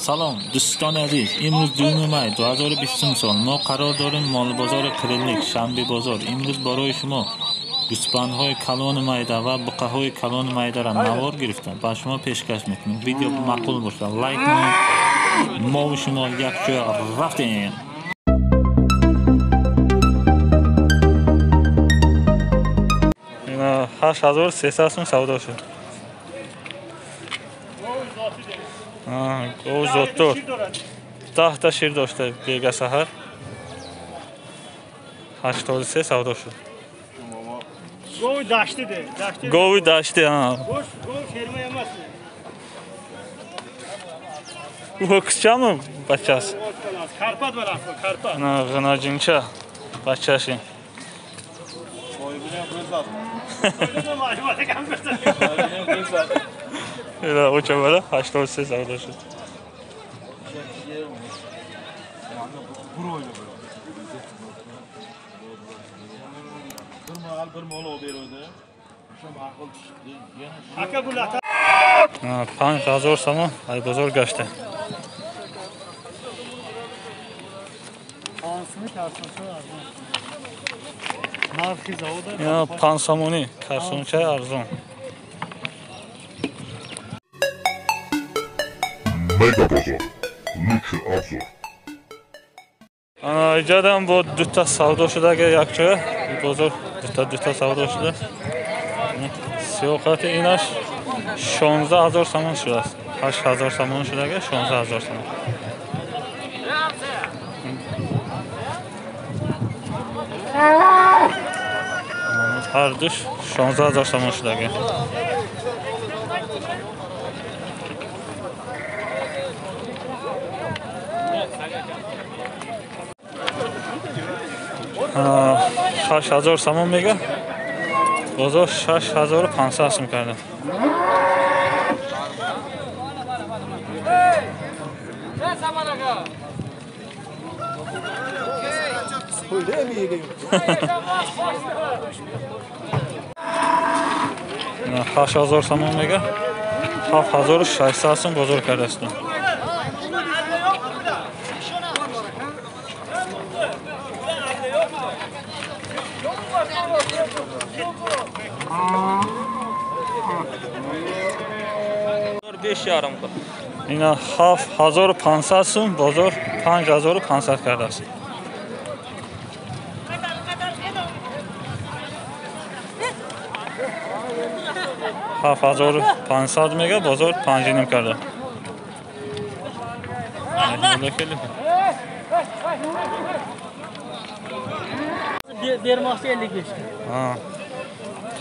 Салом дӯстони азиз, имрӯз 2 май 2020 сол мо қарор дорем молбозори Қириллик, шанбе бозор. Имрӯз барои шумо гӯсфандҳои калони майда ва буқаҳои калони майдаро навор гирифта ба шумо пешкаш мекунем. Видео маъқул бошад, лайк монед. Мо шумо якҷоя рафтем. Ина 8300 сум савдо шуд. Гов зотдор. 10 та шир дошта бега саҳар. 83 савдо шуд. Гови дашти де. Гови дашти, ҳа. Гов шерма эмас. Ӯ бачас? Карпат бар, Карпат. На, ғинаҷинча бачаши. Ила оча бара 83 савдо шуд. Ака бу лата 5000 сомон ай бозор гашта. Ина 5 сомонӣ карсончаи арзон. Мега бозор. Лучший обзор. Ана иҷадам бо дута савдо шудаги якҷоя. Бозор дута савдо шуда. Сиёқати инаш 16000 сомон шудааст. 8000 сомон шудаги 16000 сомон. Ҳар душ 16000 сомон шудаги. Шаш ҳазор сомон мега, бозор 6500 сом карда. 8000 сомон мега, 7600 сом бозор кардастам. Ина 7500 сум бозор 5500 кардааст. 7500 мега, бозор 5.5 карда. Бермақчи 55. Ha.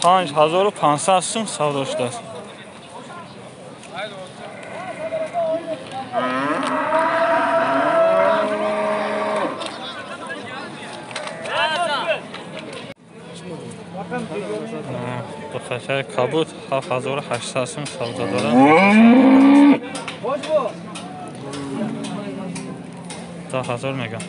5500 сум савдо шудааст. Бухачаи кабуд 7800 сум савдо дорад. 10000 мегам.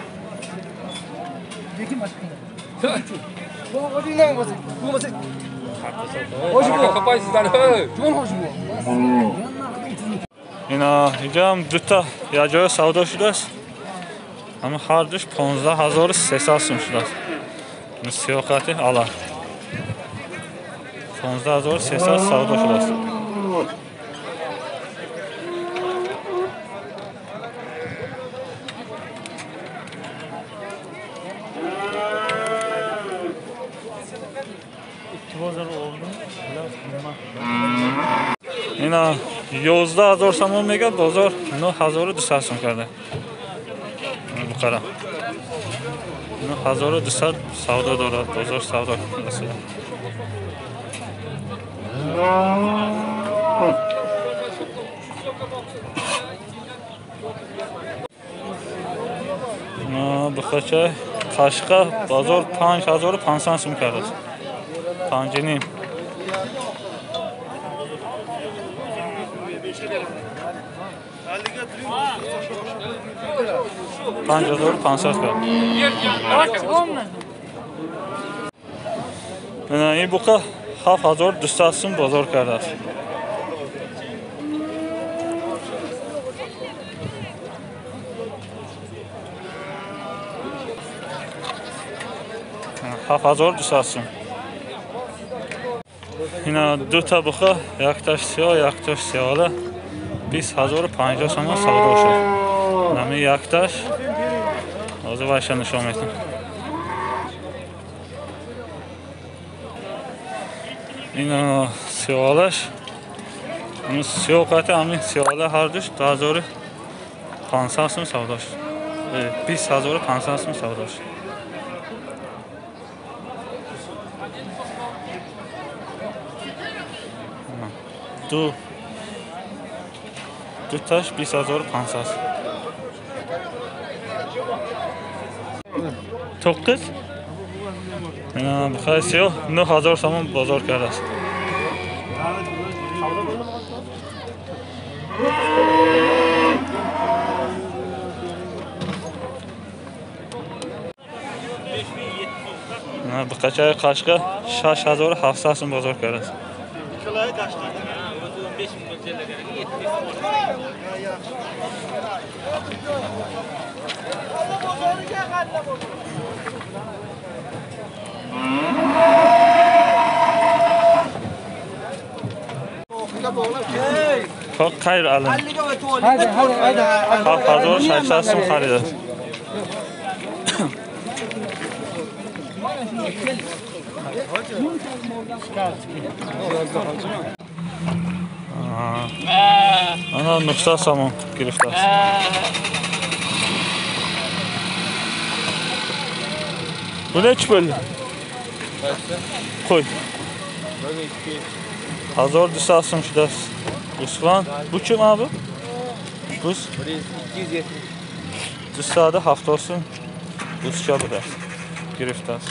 Ина иҷам дута якҷоя савдо шудааст. Ҳама ҳар душ 15300 сум шудааст. Сиёқати ала 15300 савдо шудааст. Ина 11000 сомон мега, бозор 9200 сом карда. Буқара 9200 савдо дорад, бозор савдо кардааст. Буқача қашқа бозор 5500 сом кардааст. 5.5. 5500 кард. Ин буқа 7200 сум бозор кардааст. 7200 сум. Ина ду та буха, якташ сиёҳ, якташ сиёҳла 20050 сомон савдо шуд. Нами якташ ҳозир вайша нишон метам. Ина сиёҳлаш, ҳамин сиёҳ қати ҳамин сиёҳла ҳардуш 2500 сум савдо шуд. 20500 сум савдо шуд. Ду таш 20500. Тоққиз? Бихай сиёҳ 9000 сомон бозор кардааст. Биқачаи қашқа 6700 сум бозор кардааст. Хоб хайр алан. 7600 сум харидааст. Ана 900 сомон гирифтааст. Bu neçi pul? Qo'y. 1200 сум шудааст. Гӯсфанд. Bu kim abi? Buz? 270. 270 сум гӯсча будааст. Гирифтааст.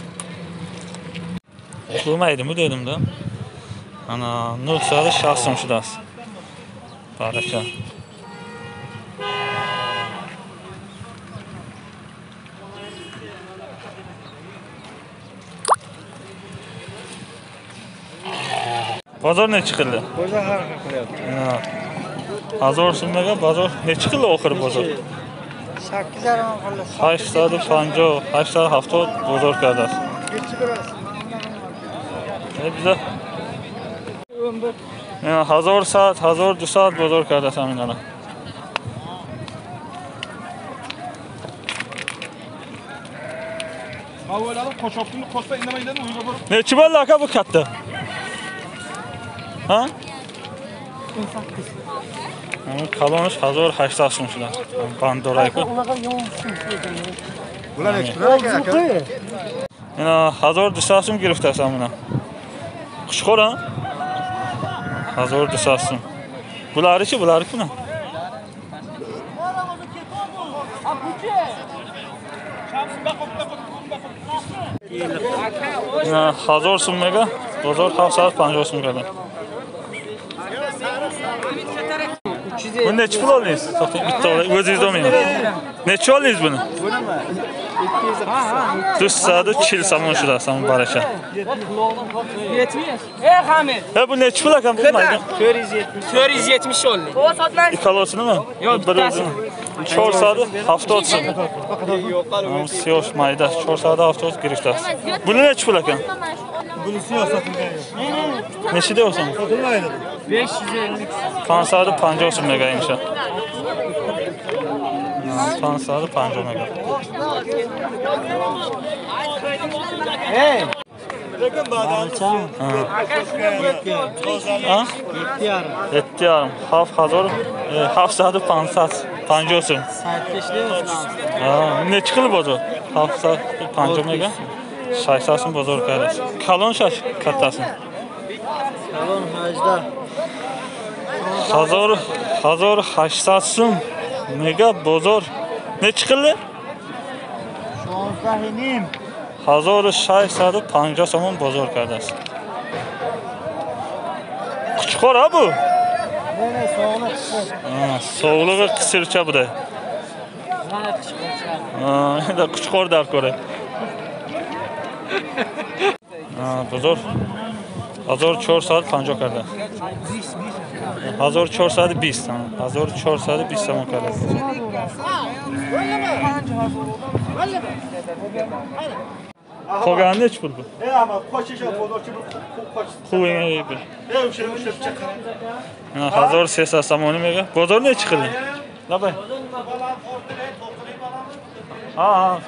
Qilmaydi dedim da. Ana 960 сум шудааст. Барака. Bozor nechi qildi? Bozor har xil qilyapti. 1000 so'mga bozor nechi qildi oxiri bozor? 8,5 qildi. 850, 870 bozor kardааст. Biza 1100, 1200 бозор кардааст ҳаминара. Nechi bo'ldi aka bu katta? Ha? 18. Kalonish 1800 сум шуда. Bandorayku. Bular nechi pul aka? Ина 1200 сум гирифтааст ҳамина. Qushqor ha? 1200 сум. Bulari chi, bulari kim? Ина 1000 сум мега, бозор 750 сум карда. Buni nechi pul oldingiz? Bitta o'zingiz olmayman. Nechi oldingiz buni? 240 somon shuda, somon baraka. 70. Ey Hamid. Ha bu nechi pul ekan bu? 470 oldi. Ikkalosini mi? Yo'q, bittasi. 470 so'm. Siyoh mayda 470 giriftasiz. Buni nechi pul ekan? Buni siyoh sotilgan yo'q. Nechi deyapsan? Sotilmaydi. 550. 550 so'm mega inşa. 550 mega. Hey. Ha? 7,5. 750 50 so'm. Ha, nechi qilib bozor? 750 mega. 600 so'm bozor qilasiz. Kalon shash kattasi. Kalon 18. 1800 so'm mega bozor. Nechi qildi? 16.5. 1650 сомон бозор кардааст. Quchqor ha bu? Ne, sog'liq qisir. Sog'lig'i qisircha bu da. Mana quchqorcha. Ha, endi quchqor dar ko'ra. Ha, bozor 1450 карда. 1420, 1420 сомон карда. Qolgani nechi pul bu? Хуб 1300 сомонӣ мега. Бозор nechi qildi? Лабай. Ha, ha.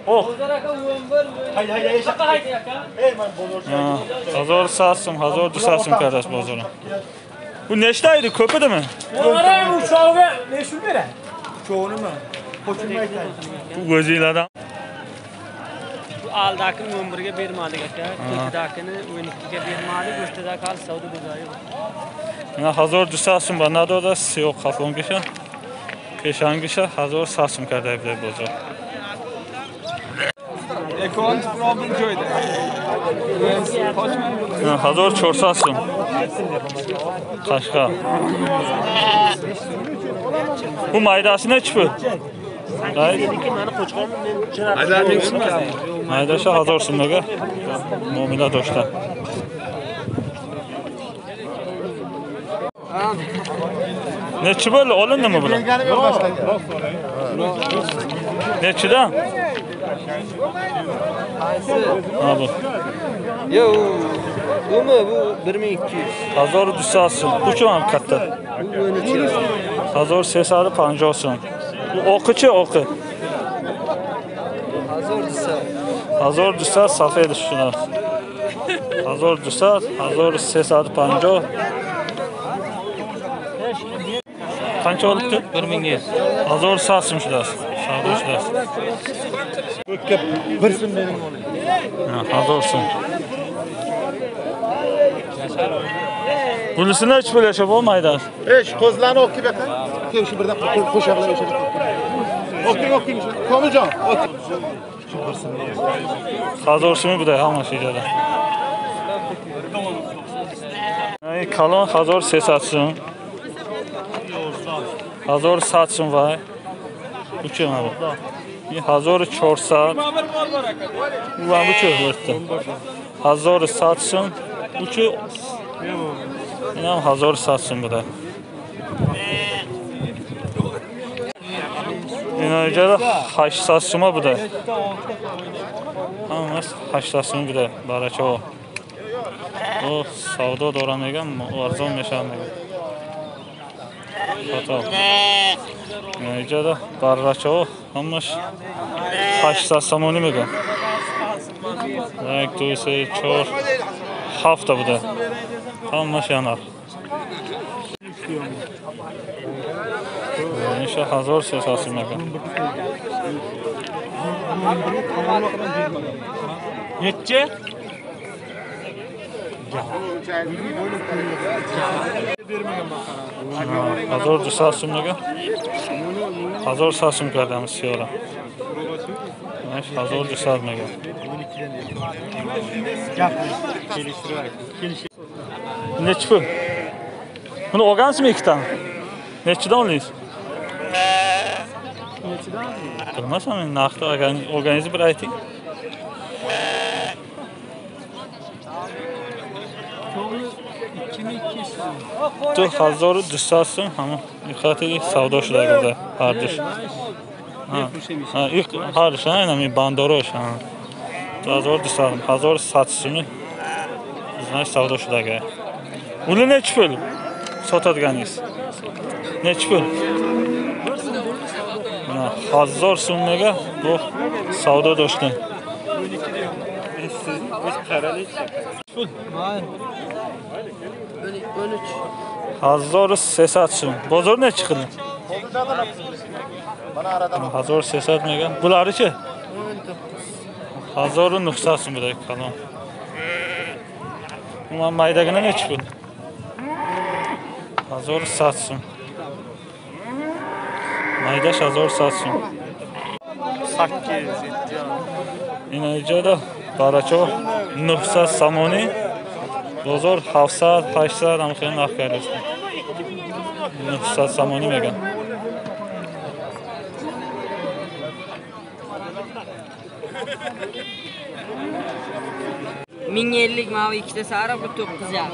Oq. 1100 сум, 1200 сум кардааст бозора. Bu nechta edi? Ko'p edimi? Onlara uşağı neşul bere. Çoğunu mu? Bu o'zinglardan. Bu aldakini 11ga bermadik aka, ketidakini 12ga bermadik, o'rtadagi hali savdo bozori yo'q. Mana 1200 сум ба надода, сиёҳ қафонгиша, пешангиша 1100 сум карда буд бозор. Ekon problem joyda. 1400 сум. Qashqa. Bu maydasi nechi pul? Maydasi 1000 сум мега. Muomila doshta. Nechi bo'ldi? Olindimi bular? Nechidan? Ha bu. Yo'q, bumi bu 1200. 1200 сум. Bu kim ham katta? Bu 13. 1350 сум. Bu o'qichi o'qi. 1200. 1200 safed shular. 1200, 1350. Qancha olibdi? 1100. 1100 сум shular. Savdo shular. Bir so'm bering oling. Ha, 1000 so'm. Bunisi nechi pul yashab bo'lmaydi? Ey, qo'zlarni olib kelib baqing. Kel shu birdan qo'shaqlar o'sha. O'ting, o'ting. Komiljon, o'ting. 1000 so'm bu da hammasi ijara. Ey, kalon 1300 so'm. 1100 so'm voy. Bu kim bu? 1400. Bu ham bu o'tdi. 1100 so'm. Bu ki Inam 1100 so'm bu da. Ina 800 so'm bu da. Hammasi 800 so'm bu da baracha. O savdo doram ekan, arzon mешавад мегӯяд. Хато. Ина баррачаҳо ҳамаш 800 сомонӣ мегӯяд. 1 2 3 4 7 та буда. Ҳамаш янар. Инша 1300 сом мегӯяд. Nechi? 1200 сум мегӯяд. 1100 сум кардам сиёра. 1200 мегӯяд. Nechi pul? Buni olgansizmi ikkitani? Nechidan oldingiz? Bilmasam, endi narxni olganingizni bir ayting. Ду 1200 сум ҳама иқати савдо шуда ҳардуш. Ҳа, ҳардуш, ҳа, бандорош, ҳа. 2200, 1100 суми значит савдо шудага. Uli nechi pul sotadiganingiz? Nechi pul? Mana 1000 so'mga bu savdo doshdi. Pul. 1300 so'm. Bozor nechi qildi? 1300 mega. Bulari-chi? 1900 so'm bular kalon. Umuman maydagina nechi pul? 1100 so'm. Maydash 1100 so'm. 8 Ина иҷода барачо 900 сомонӣ. Бозор 700, 800 ҳам хеле нарх кардааст. 900 сомонӣ мегӯянд. 1050 mana ikkita sariq, bu 9,5.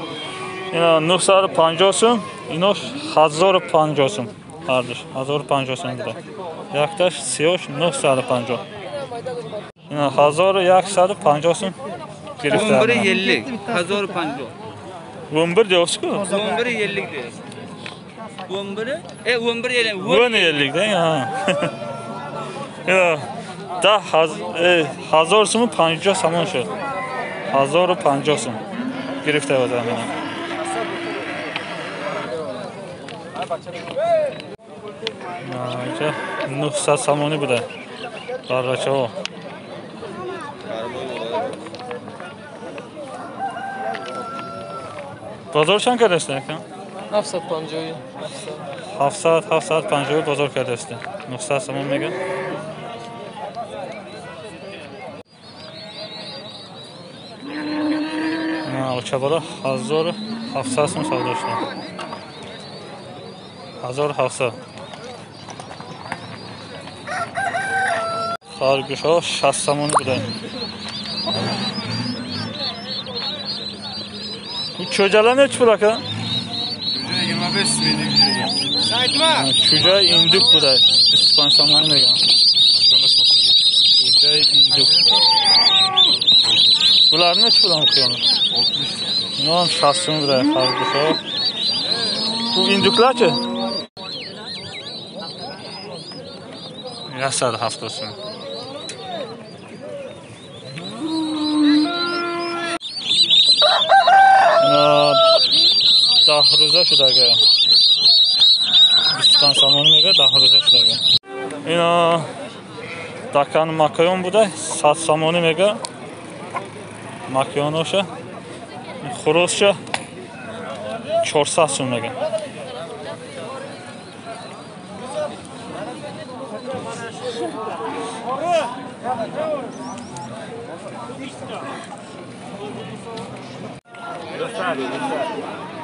Ина 950 сум, ино 1050 сум. Ҳардуш 1050 сум буда. Якташ сиёш 950. 1150 сум гирифта. 11.50, 1050. 11 deyapsiz-ku? 11.50 deyapsiz. 11 11 10.50 да, ha. Yo, да 1000 сум 50 сомон шуд. 1050 сум гирифта будам. Инҷа 900 сомонӣ буда. Баррачаҳо. Бозор чанд кардаст ака? 750. 700 750 бозор кардаст. 900 сомон мегӯяд. Очабала 1700 сум савдо шуда. 1700. Харгӯшҳо 60 сомонӣ буда. Bu çöceler ne pul aka? Çöce 25 ming çöce. Çöce indik bu da 25 somoni megan. Çöce indik. Bular ne pul qo'yamiz? 60. Nom 60 so'm bu da xarg'ushlar. Bu indiklarchi? 170 so'm. 10 рӯза шудага. 25 сомонӣ мега 10 рӯза шудага. Ина дакан макаён буда 100 сомонӣ мега. Макаёноша хурӯзша 400 сом мега.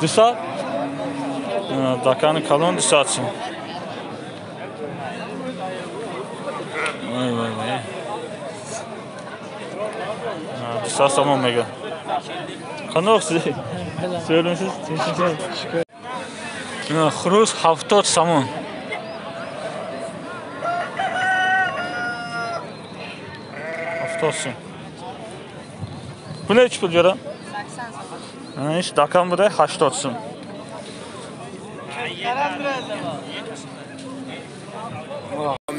Дусад? Дакани калон 200 сум. Вай вай вай. 200 сомон мега. Қандоқ сиз? Сөйлемсиз? Хурӯз 70 сомон. 70 сум. Bu nechi pul jo'ra? 80 сом. Иш дакан буда 80 сум.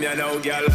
You know, girl.